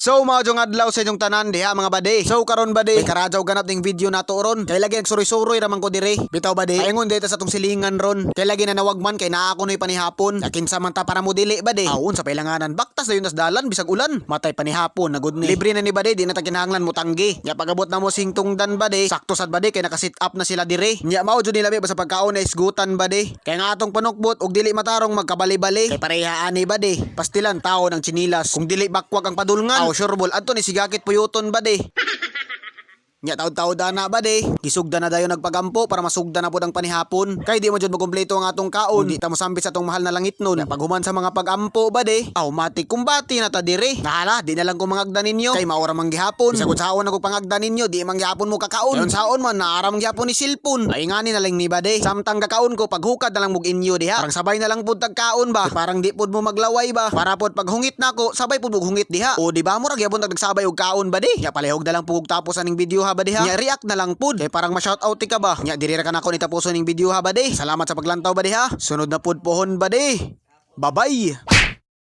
So maayong adlaw sa inyong tanan diha, mga bade. So karon, bade, may karadyaw ganap ning video nato ron. Kay lagi nagsuroy-suroy ra man ko dire. Bitaw, bade, paingon dito sa atong silingan ron. Kay lagi na nawagman kay naa ko noy panihapon. Kinsa man ta para mo dili, bade? Awon sa pailanganan, baktas dayon tas dalan bisag ulan. Matay panihapon na gud ni. Libre na ni, bade, di na ta kinahanglan mo tanggi. Nya pagabot na mo singtungdan, bade, sakto sad, bade, kay naka-sit up na sila dire. Nya mao jud nilami ba sa pagkaon na isgutan, bade. Kay nga atong panukbot og dili matarong magkabali-bali. Kay pareha ani, bade. Pastilan tao ng tsinilas. Kung dili bakwag ang padulngan, aw sureball adto ni sigakit puyuton, bade. Nya taod-taod ana, bade. Gisugda na dayon nagpagampo para masugda na pud ang panihapon. Kay di mo jud makumpleto ang atong kaon. Di ta mosambit sa atong mahal na langit nun. Paghuman sa mga pagampo, bade, automatic kumbati na ta dire. Nahala, di na lang ko mangagda ninyo. Kay maura man gihapon. Bisag saon ako pangagda ninyo, di man gihapon mo kakaon. Kayon saon man naara man gihapon ni cellphone. Ay ngani na lang ni, bade. Samtang kakaon ko, paghukad na lang mug inyo diha. Parang sabay na lang pud tagkaon ba. Parang di pud mo maglaway ba. Para pud paghungit nako, sabay pud mog hungit diha. O di ba mo ra gyapon tag nagsabay og kaon, bade. Nya palihog na lang pud og tapos aning video ha, bade, ha. Nya react na lang pud. Kay parang ma-shoutout ka ba. Nya diri ra ka nako ni tapuson ning video ha, bade. Salamat sa paglantaw, bade, ha. Sunod na pud pohon, bade. Bye-bye.